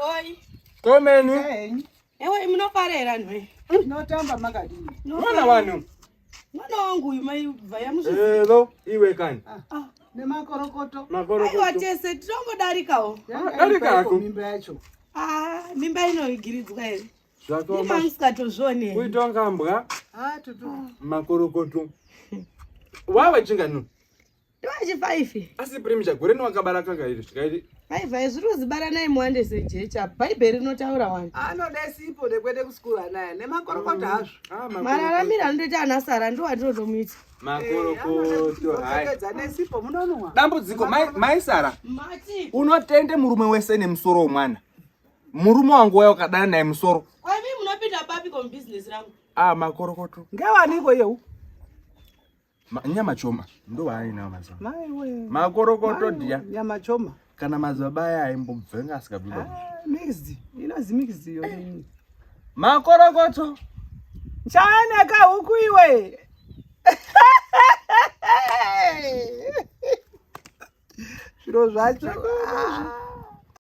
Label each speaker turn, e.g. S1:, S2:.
S1: Oi.
S2: Komeni.
S3: Henyu.
S1: Ewe munofara here anhu wee?
S3: Tinotamba makadini?
S2: Mwana wanu.
S1: Mwana wangu uyu mai bvaya muzvi.
S2: Hello, iwe kani.
S1: Ah.
S3: Nemakorokoto.
S1: Aiwa
S2: Makorokoto.
S1: tese tinongodarikawo.
S3: Yanga
S2: Darika
S3: iri
S2: hako.
S3: mimba yacho.
S1: Ah, mimba inoigiridzwa here?
S2: Zvakaoma.
S1: Imamusikatozvione here?
S2: Kuitwa ngambwa
S3: Ah, tutu.
S2: makorokoto. Wawe chingani?
S1: Ndiwachi 5.
S2: Asi primicha gore wakabara kakairi zvikairi.
S1: 5 zviri kuzibaranai muwande sejecha. Bhaibheri rinotaura wani.
S3: Anode sipo nekuende kusikuru anaya nemakorokoto hazvo.
S2: Ah, makorokoto.
S1: Mararamiro anotoita ana Sara ndiwo atinotomuita.
S2: Makorokoto. Hai.
S3: Kupfekedza nesipo munonwa.
S4: Dambudziko mai mai Sara,
S1: Mati.
S4: unotende murume wese nemusoro womwana. Murume wangu waya wakadana naye musoro.
S1: Kwami munopinda papi komubusiness rangu?
S4: Ah, makorokoto.
S3: Ngewaniko yeu?
S4: Nyama choma ndo waainawo mazuva.
S3: Maiwe.
S4: Makorokoto dia.
S3: Nyama choma.
S4: Kana mazuva aya aimbobvenga asikabvi.
S3: Ah, mixed. Inozi mixed iyo.
S4: Makorokoto.
S3: Chaanaka huku iwe. Zviro zvacho. Ah.